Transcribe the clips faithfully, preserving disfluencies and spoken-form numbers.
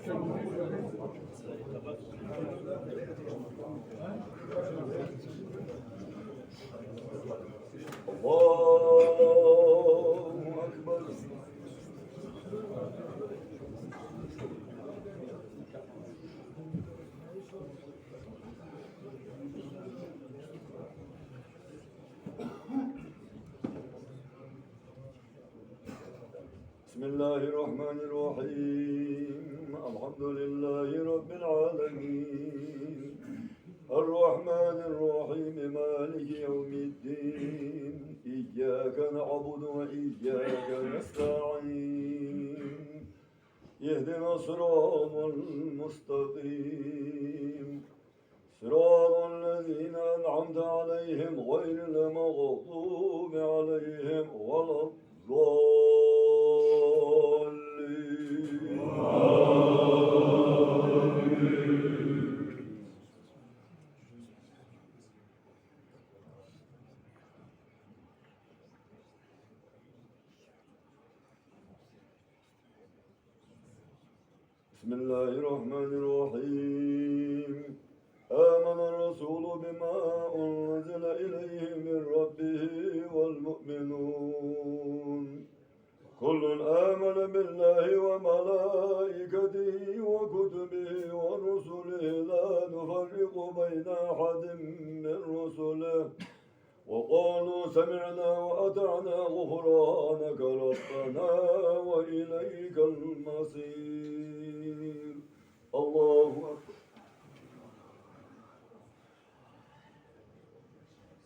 الله أكبر. بسم الله الرحمن الرحيم. الحمد لله رب العالمين. الرحمن الرحيم. مالك يوم الدين. إياك نعبد وإياك نستعين. اهدنا الصراط المستقيم. صراط الذين أنعمت عليهم غير المغضوب عليهم ولا الضالين. بسم الله الرحمن الرحيم. آمن الرسول بما أنزل إليه من ربه والمؤمنون. كل آمن بالله وملائكته وكتبه ورسله لا نفرق بين أحد من رسله وقالوا سمعنا وأطعنا غفرانك ربنا وإليك المصير. الله أكبر.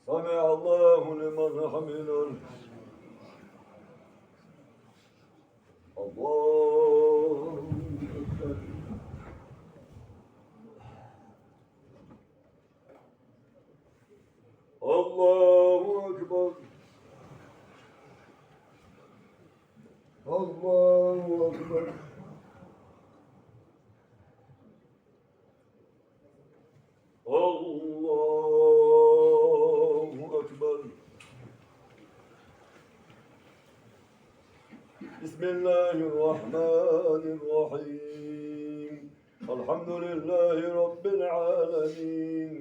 سمع الله لمن حمده. الله أكبر. الله أكبر. الله أكبر. الله أكبر. بسم الله الرحمن الرحيم. الحمد لله رب العالمين.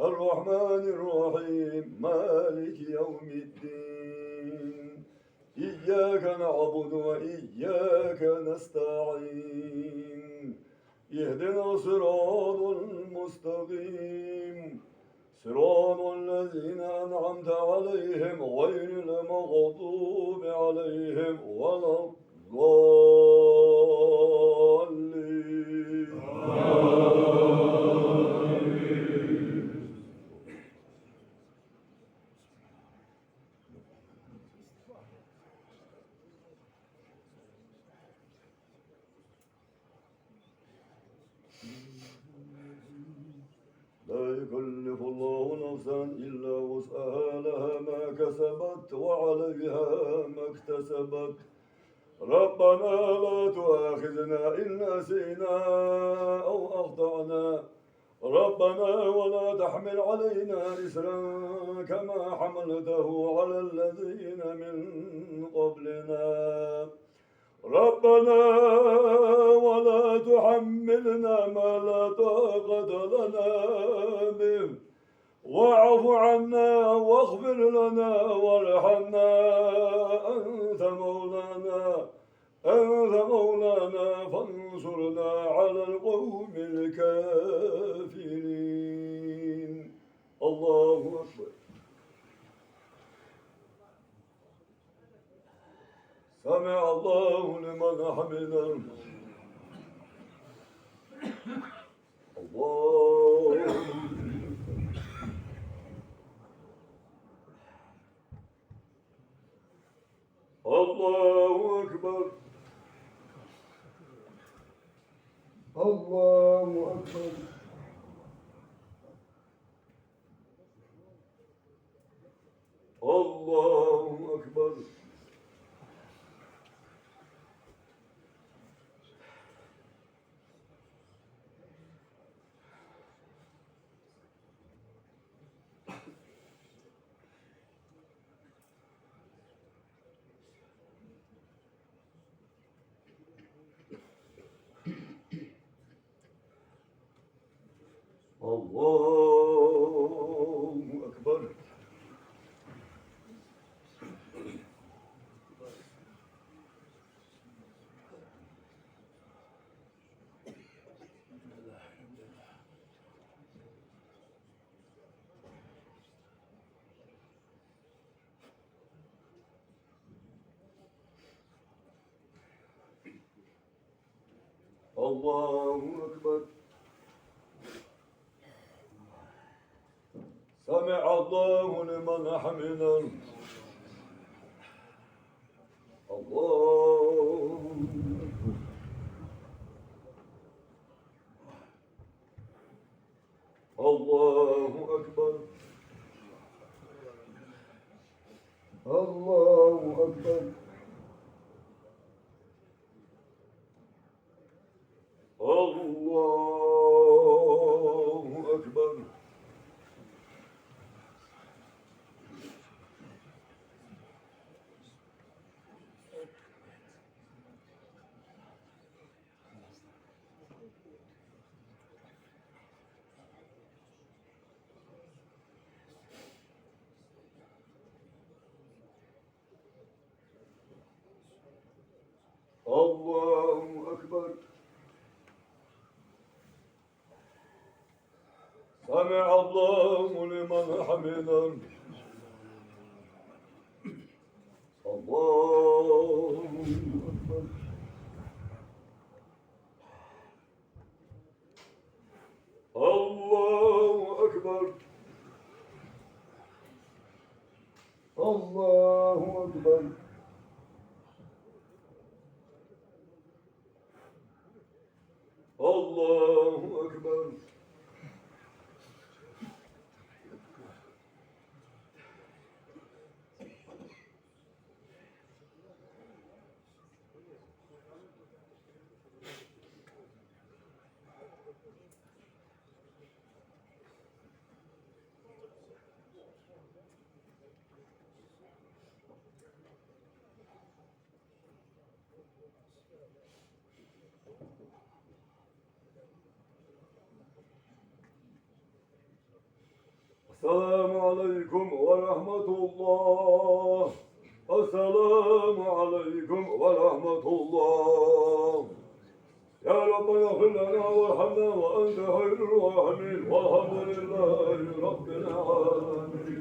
الرحمن الرحيم. مالك يوم الدين. إياك نعبد وإياك نستعين. اهدنا الصراط المستقيم. صراط الذين أنعمت عليهم غير المغضوب عليهم ولا الضالين. لا يكلف الله نفسا إلا وسعها، لها ما كسبت وعليها ما اكتسبت. ربنا لا تؤاخذنا إن نسينا أو أخطأنا. ربنا ولا تحمل علينا إصرا كما حملته على الذين من قبلنا. ربنا ولا تحملنا ما لا طاقة لنا به، واعف عنا واغفر لنا وارحمنا، أنت مولانا، أنت مولانا فانصرنا على القوم الكافرين. الله أكبر. سمع الله لمن حمده. الله. الله أكبر. الله أكبر. الله أكبر. الله أكبر. سمع الله لمن حمده. الله أكبر. الله أكبر. الله أكبر. الله أكبر. الله أكبر. سمع الله لمن حمده. الله أكبر. الله أكبر. الله أكبر. الله أكبر. السلام عليكم ورحمة الله. السلام عليكم ورحمة الله. يا ربنا اغفر لنا وارحمنا وأنت خير الراحمين. والحمد لله رب العالمين.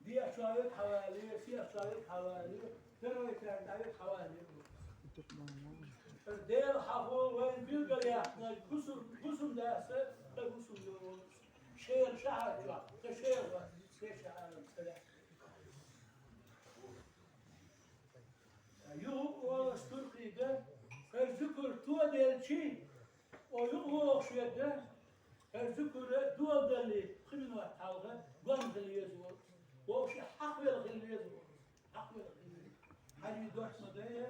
Дехьа чоагӀа хьавале, сехьа чоагӀа хьавале, дарвайтар дӀавига хьавале. Дела хьахо вайна билгал яхна, гусум, гусум даьса, тха гусум йолаш. Шера шахьар чу, тха шера ва, се шахьарам царя. Юха оалаш туркхийга, хӀара зикр тоделча, о юха вогӀуш ведда, хӀара зикр доладале, пхи минот хьалха гонахила веза вола. Вовше хьахвела хила веза вола. Хьахвела хила веза. Хьажий дош ма дайя,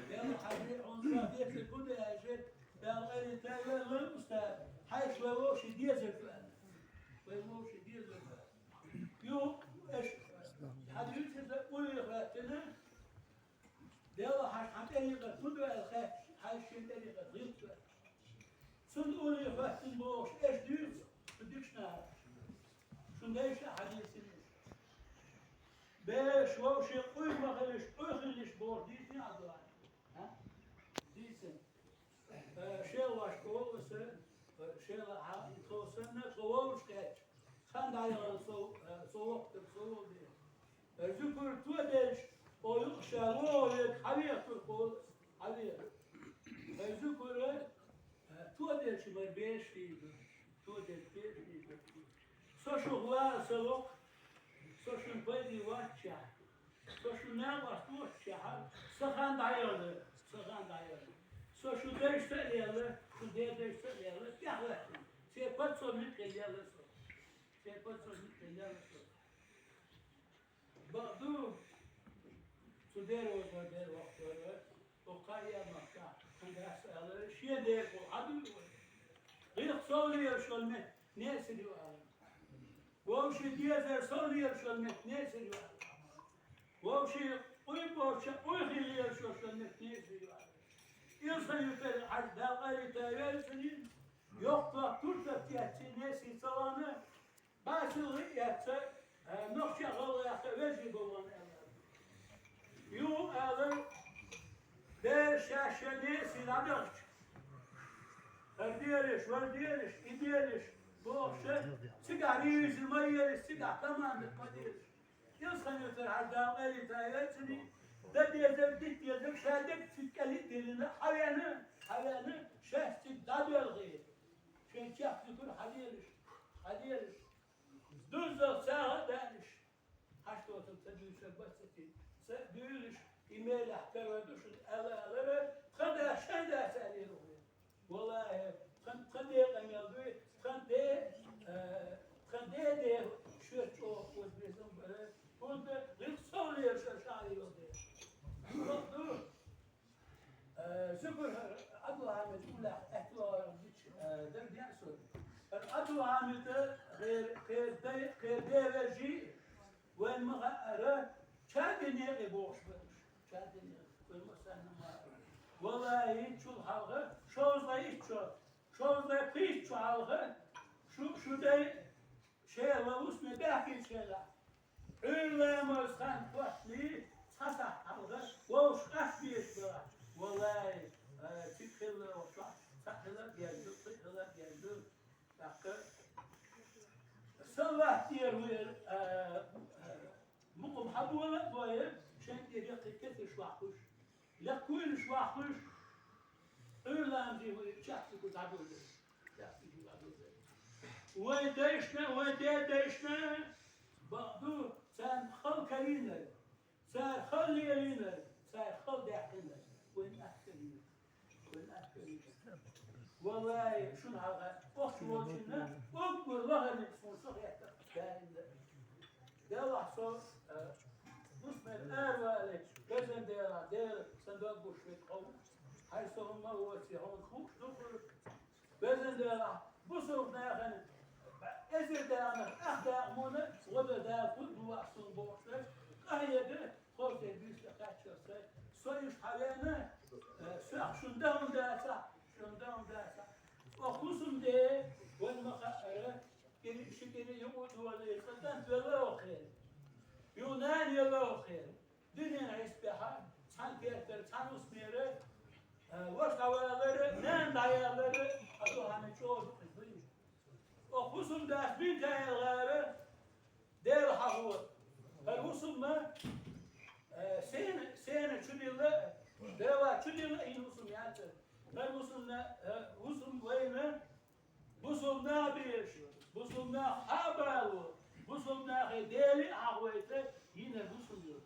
Даьла Хьажий, хьона са дехар гу да аьлча, Даьла къайле тайвала лан устаз, хьайша вай вовше дезар ду аьнна. тӀарикъат фу да аьлча, хьай шен тӀарикъат гӀерташ. Цунна уллув хаттар бохуш, аша дуьйцу, цу дикача наха. Шун дайша хьадийцина. Бераш вовшийн къуй ма хилалаш, къуй хилалаш бохуш дийцина Ӏабдулла. А? Дийцина. Э, шелвашка волу аса, э, шела хьа, тхо санна, тхо вовшах кхаьчча. Хан дӀаяхана со, э, со воккха, со волу дела. Э, зуькар тоделча, о, юкъа ша вогӀу век хьавехар, хьавехар. Э, зуькар, э, тоделча мара беш хилла, тоделча беш хилла. Со шух вала ца воккха, со шун пайде вац шехь, со шун накъост воццушехь, са хан дӀаяхана, са хан дӀаяхана. Со шун дайшца а лела, шун дедайшца а лела, тӀехваьлла. Церан подсобник хилла лела со. Церан подсобник хилла лела со. Бакъду, цу дера вахара, дера вахара, укх кхаъ яа махка, хӀанз аса аьлла, шен дера хьо хьадуьйла вай. Гӏеххьа сов лелаш йолу метта неӀсар ю ала. Вовшийн дезар сов лелаш йолу метта неӀсар ю ала. Вовшийн къуй бохуча къуй хила лелаш йолу метта неӀсар ю ала. Илсхан-Юьртара хьажа Дала къайле тайвелла цунна, йоккха туртах теттина неӀсий ца вахана, Басил гӀи эцца, э, нохча гӀалгӀаша вежарий бовлан аьлла. Юха аьлла, дера шаьш шен неӀсий дӀадахча, хӀара делаш, вара делаш, и делаш, бохуша, цигахь ревизия ма елаш, цигахь команда ма делаш. Илсхан-Юьртара хьажа Дала къайле тайвелла цунна, дан дезар, дита дезар, ша дерг цига кӀел а диллина, хьавеана, хьавеана, шаьш цига дӀадоьлхий. Шайн чехка зуькар хьаделаш, хьаделаш. ДуззагӀа цаӀ а даьллаш, хьашт доцург ца дуьйцуш бац ца тин. Ца дуьйлуш, и мелехь кара ду шуна аьлла алара, тхан да шайн да ца аьллера вай. Валлахьи, тхан, тхан декъа мел дуй, тхан де, э, тхан де де шуьца чӀогӀа кхуза безам бара, хӀунда гӀеххьа сов лелаш ша йолу де. Ду, Э, зуькар хӀара Ӏабдул-Хьамида уллехь аьтту а гӀийча, э, дагадеа со. ХӀара Ӏабдул-Хьамида кхера, кхера дай, кхера ден вежарий, вайна ма хаьара, чарде некъе бохуш бара уьш. Чарде некъе, вайна ма санна ма хаьара. Валлахьи, чул хьалха, шовзткъе итт шо, шовзткъе пхийтта шо хьалха, шу, шу дай, Шел ва хӀусаме баьхкинчу хенахь, Ӏуьйра ламаза хан хӀоттале, цхьа сахьт хьалха вовшах къахьега безаш бара. Валлахьи, э, цига хилла вовшах, цхьаъ хилар герз ду, кхин хилар герз ду. ТӀаккха салават дера вера, э, э, мукъам хьабола а бой, шен тӀера яккхий кецаш ваккхуш. Лекха куйлаш ваккхуш, Ӏуьйра ламазе вай чехка зуькар дӀадолдара. Чехка зуькар дӀадолдара. Вай дайшна, вай дедайшна, бакъду, царна хала карийнарг, цара хала лелийнарг, цара хала даьккхинарг, вайна атта карийнарг, вайна атта карийнарг. Валлахьи, шуна хьалха, охча волчунна, уггар лахара ницкъ суна со хетта, даимна. Делахь со, э, бусмер аравале, везан Дела, Дела сан дог гуш век хьо ву. Хьай со хӀумма а воций, хьуна хууш ду хуьлу. Везан Дела, бусалба нахана эзар дакъа, ах дакъа муна, гӀо дан Дала хӀуд бу вац суна бохуш, къахьега, хӀокху тӀе буьйса кхаччалца. Со иштта хьавеана, э, соьх шун дан хӀума дацахь, шун дан хӀума дацахь. Оха хӀусам де, вайна ма хаьара, кӀири, ши кӀири юкъа а долий, цкъа кӀант велла оха хер. Юха нана елла оха хер. Дуьненан хьисапехь, цхьана кертара, цхьана хӀусамера, а, ваша дӀавалара, нана дӀаялара, а, духьана чӀогӀа дукха дуй. Оха хӀусамдас Микаил гӀара, Дела хьахо. ХӀара хӀусам, а, сена, сена чудилла, Дела чудилла, и хӀусам яцара. ХӀара хӀусамна, а, хӀусам вайна, Бусалба нах беш, бусалба нах хьа а бало, бусалба нахе Дела а хьахойта, йина бусалба ю.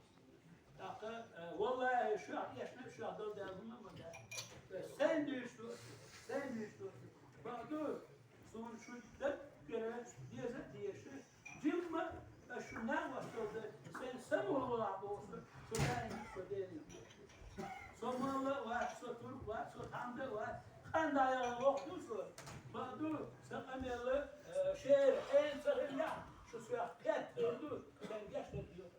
ТӀаккха, э, валлахӀи, шух эшна, шух дал даьлла хӀума ма дац. Сайн дуьйцу, сайн дуьйцу. Бакъду, суна шу даггара деза а деша, Жимма, аш шу нагӀаш долда, сайн самур валахь боху со, со даим со дерриг. Со молла а вац, со турк вац, со тхьамда а вац, хан дӀаяхана воккха ду со. Бакъду, сан къамел, э, шера хьена ца хилла, шу соьх кхетта хир ду, сайн гешт дар доьхуш.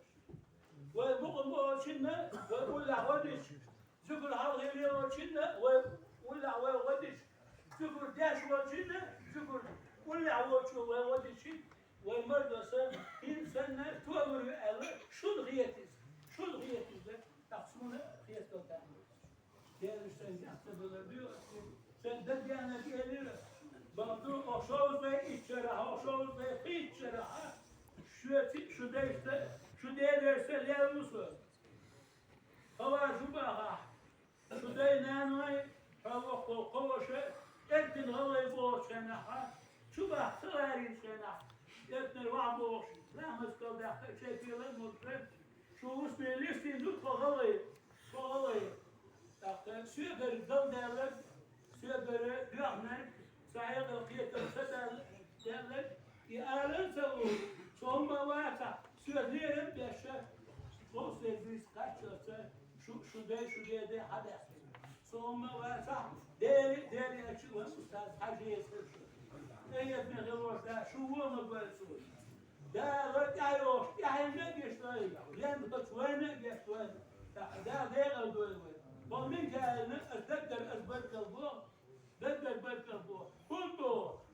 Вай мукъа ма оцинна, вай уллехь гӀо дича, зуькар хьа Мардоса, хӀинца санна тоамар ю аьлла, шун хеташ, шун хеташ да, тӀаккха сона хеташ да. Дера, шоай яхца белар ду, шоай дагадеанарг элира, бакъду, укх шовзткъе итт шера, укх шовзткъе пхийтта шера, шоца, шун дайшца, шун дедашца лелаш ва со. Хавар шу бахахь, шун дай-наной, хьо воккхо кхо воша, эртина гӀалгӀай болча хенахь, чубахка ца ларийнача хенахь, эртнера вахь бохуш, ламаз кхалдаккха, чай пела а молуш, шу вусме листийна ду тхо гӀалгӀай, тхо гӀалгӀай. ТӀаккха соьгара дала даьлларг, соьгара доьхнарг, са хьекъал кхетам ца даьлла, даьлларг, и ала а ца луш, со хӀумма а вацахь, соьца лерам а беш, гӀовсал дийца кхаччалца, шу, шун дай, шун деда хьадаьхкина. Со хӀумма а вацахь, Дела, Дела яьлча вайн устаз Хьажа еза хир шу. Ай, эзме хилош да, шу вон ма гой цо. Дала тӀаьхьайогӀуш тӀаьхьенна а геч вайна, лен бац вайна а геч вайна. Дала декъал дойла вай. Бо Микаила ас даггара ас баркал боху, даггара баркал боху. ХӀунда боху?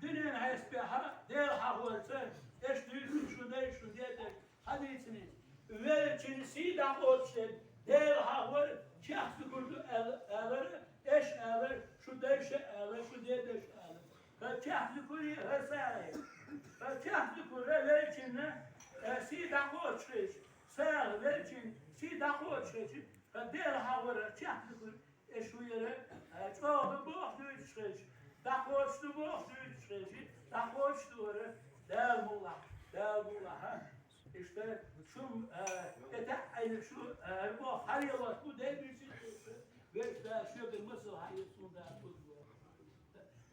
Дуьненан хьесапехь Дела хьахорца, эш дуьйцу шун дай, шун дедаш, хьадийцина. Веллачун сий дӀакхочушдерг Дела хьахор чехка зуькар ду аьл-, алар, эш алар, шун дайша алар, шун дедаша алар. ХӀара чехка зуькаре, хӀара сагӀе. ХӀара чехка зуькар веллачун, э, сий дӀакхочуш хилча, сагӀа веллачун сий дӀакхочуш хилча, хӀара Дела хьахор чехка зуькар. Эш ву яра, а, чӀогӀа ду бохуш дуьйцуш хилча, дӀакхочуш ду бохуш дуьйцуш хилча, дӀакхочуш ду вара, Дала мукъалахь, Дала мукъалахь, а. Иштта шун, а, тӀетаьӀӀина шу, а, боху хьалелош бу, дай буьйцийла, вешта, шоьгара масал хьаэца, цунна Дала кхуза боху.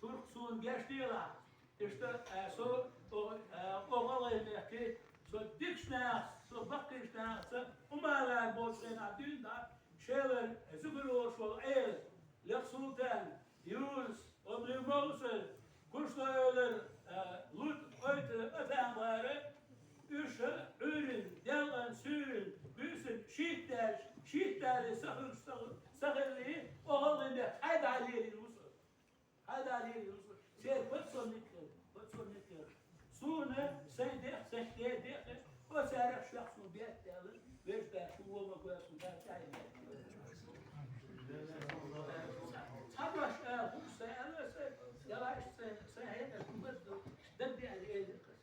Туркх, суна гечделахь. Иштта, а, со, о, а, о гӀалгӀай мехкий, со дикача нахаца, со баккхийча нахаца, Ӏумара болчу хенахь дуьйна дӀа, Шелара зуькар волуш волу Ӏела, Лекха-Султан, Юнус, Обли-Мовсар, Кушнойолар, а, Лут, Ойтар, Атамгара, уьш Ӏуьйрина, делкъана, суьйрина, буьйсанна, шийтта даьлча, шийтта дале, са хуьлуш, са ху-, са хилли, о гӀалгӀай мехка хьайна дӀа лелийна ву со. Хьайна дӀа лелийна ву со. Церан подсолнух хилла, подсолнух хилла. Суна, сайн дегӀ, сайн ден дегӀ, оцарех шех суна бетта аьлла, вешта, шу вон ма гой, суна Дала тӀаьхье. Цхьа дош ала хӀума сайн аьлла, сайн, ялаш сайн, сайн хьекъал хӀума ду, дагадеана элира.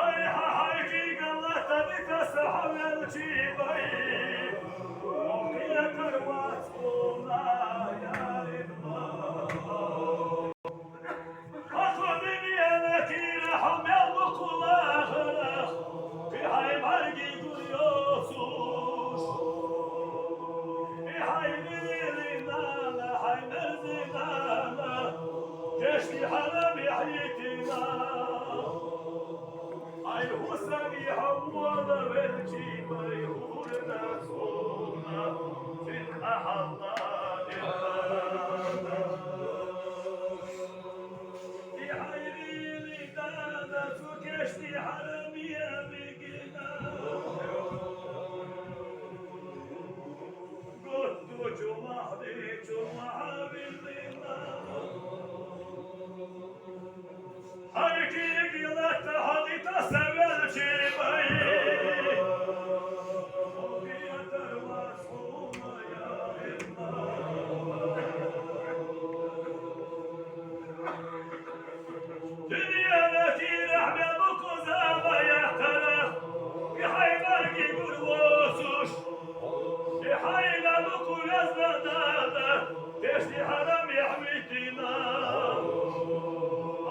Ай, хьа хьайкига латта дика са хьавелчи бай, хьо кхетар вац хьона, я Ибн. Хьо дуьнена кхера хьо мел ду кхулахара, кхы хьай бӀаргий гур йоцуш. И хьай вили нана, хьай мерза нана, кешни хьарам яхьийтина. Ай, хӀусам яхьа вола велчи бай, хӀур дац хьона, цин къахьалла дерда. И хьай вили нана, цу кешни хьарам яхьийтина. Гуттара чу махьди чу махьавиллина. Хьайкига латта хьо дика са велчи бай, хьо кхетар вац хьона, я Ибн. Дуьнена кхера хьо мел ду кхузама яхкара, кхы хьай бӀаргий гур воцуш. И хьайна ду кху веза нана, кешни хьарам яхьийтина.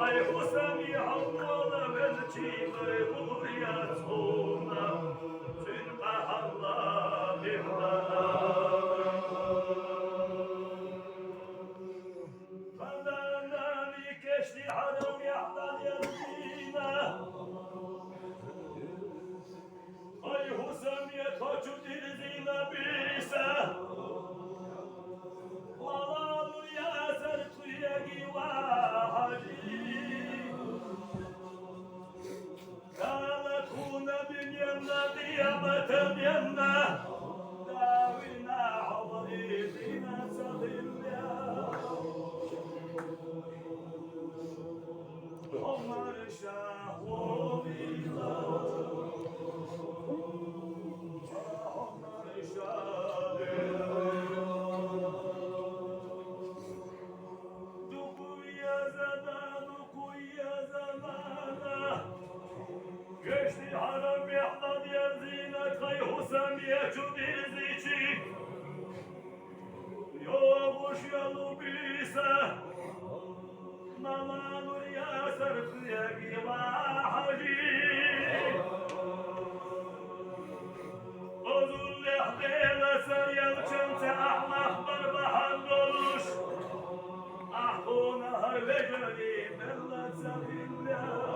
Ай, хӀусам яхьа вола велчи бай, хӀур яц хьона, цин къахьалла дерда. Хьа нанна кешни хьарам яхьа дерзийна. Ай, хӀусам яхьа тхо чу дерзийна бийса. Вала лур яцар тхоьга, ва Хьажи. Дала тхона дуьненна, къематденна дӀавена хьо валийзийна ца хилла. Хьо марша вовийла, хьо марша вовийла. Дукха веза нана, дукха веза нана. Кешни хьарам яхьа дерзийна тхай хӀусам яхьа чу дерзийчи. ЙоагӀаш йола бийса. Мала лур яцар тхоьга, ва Хьажи. Озуллехь Даьла цар ялчанца ахь мах бар бахьан долуш, ахь тхона хӀара вежарий мел ца хилла.